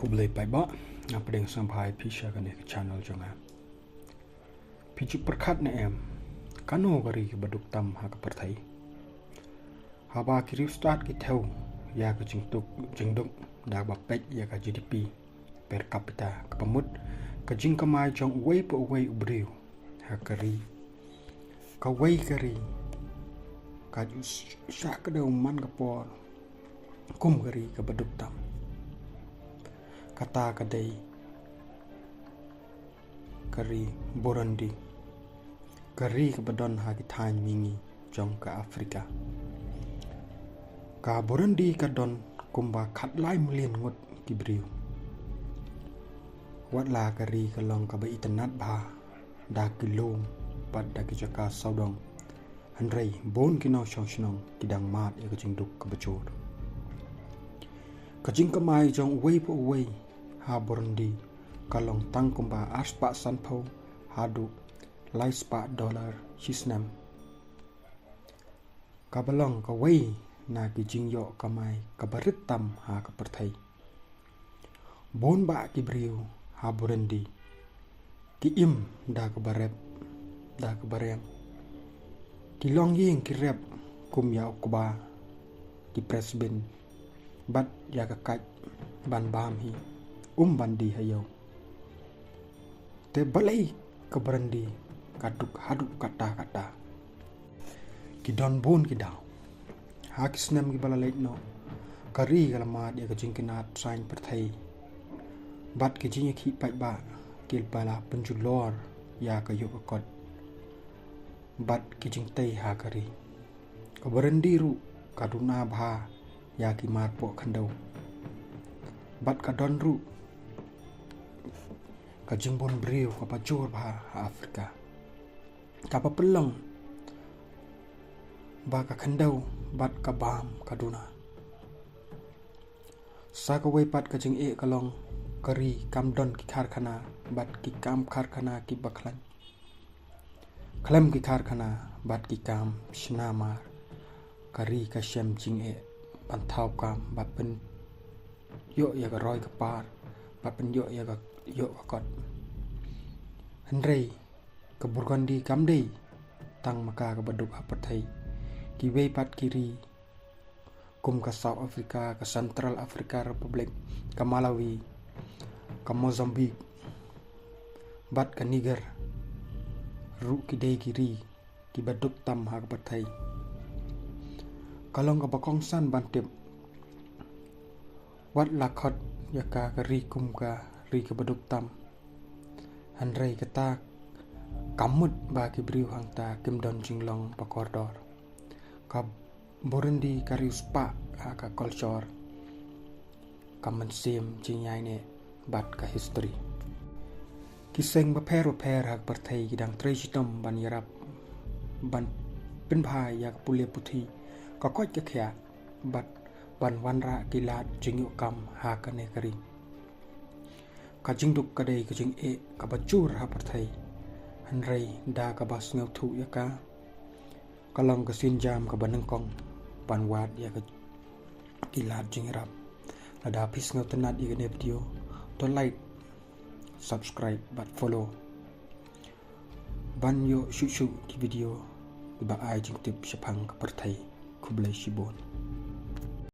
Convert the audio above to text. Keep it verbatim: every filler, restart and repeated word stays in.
Khublei paidbah, nga pdiang sngewbha ïa phi sha kane ka channel jong nga. Phi ju pyrkhat ne em, kano ka ri kaba duk tam ha ka pyrthei? Haba ki riewstad ki thew ïa ka jingduk, jingduk da kaba peit ïa ka G D P per capita, kaba mut ka jingkamai jong uwei pa uwei u briew ha ka ri, kawei ka ri ka ju shah kdew man ka por kum ka ri kaba duk tam. Kata ka dei ka ri Burundi, ka ri kaba don ha ki thaiñ mihngi jong ka Africa. Ka Burundi ka don kumba khatlai million ngut ki briew. Watla ka ri ka long kaba itynnad bha da ki lum bad da ki jaka sawdong, hynrei bun ki nongshong shnong ki dang mad ïa ka jingduk kaba jur. Ka jingkamai jong uwei pa uwei ha Burundi ka long tang kumba arspah sanphew haduh laispah dollar shi snem, kaba long kawei na ki jingïoh kamai kaba rit tam ha ka pyrthei. Bun bah ki briew ha Burundi ki im da kaba rep, da kaba rem. Ki longïing ki rep kum ïa u kba, ki press bin, bad ïa ka kait ban bam hi, um ban die ha ïew. Te balei ka Burundi ka duk haduh katta katta? Ki don bun ki daw. Ha ki snem kiba la leit noh, ka ri ka la mad ïa ka jingkynad saiñ pyrthei bad ki jingïakhih paidbah kiba la pynjulor ïa ka ïuh ka kot bad ki jingtei ha ka ri. Ka Burundi ruh ka duna bha ïa ki marpoh khyndew bad ka don ruh ka jingbun briew kaba jur bha ha Africa, kaba pynlong ba ka khyndew bad ka bam ka duna. Sa kawei pat ka jingeh ka long ka ri kam don ki karkhana bad ki kam karkhana kiba khlaiñ. Khlem ki karkhana bad ki kam shna mar, ka ri ka shem jingeh ban thaw kam bad pynïoh ïa ka roi ka par bad pynïoh ïa ka ïoh ka kot. Hynrei ka Burundi kam dei tang ma ka kaba duk ha pyrthei. Kiwei pat ki ri kum ka South Africa, ka Central Africa Republic, ka Malawi, ka Mozambique bad ka Niger ruh ki dei ki ri kiba duk tam ha ka pyrthei. Ka long kaba kongsan ban tip, wat la khot ïa ka ka ri kum ka ri kaba duk tam, hynrei kata kam mut ba ki briew hangta kim don jinglong ba kordor. Ka Burundi ka riewspah ha ka culture, ka mynsiem jingïaineh bad ka history. Ki seng bapher bapher ha ka pyrthei ki dang trei shitom ban ïarap ban pynbha ïa ka pule puthi, ka koit ka khiah bad ban wanrah ki lad jingïoh kam ha kane ka ri. Ka jingduk ka dei ka jingeh kaba jur ha pyrthei, hynrei da kaba sngewthuh ïa ka, ka long ka sienjam kaba nyngkong ban wad ïa ka ki lad jingïarap. Lada phi sngewtynnad ïa kane video, to like, subscribe bad follow ban ïoh shuh shuh ki video kiba ai jingtip shaphang ka pyrthei. Khublei shibun.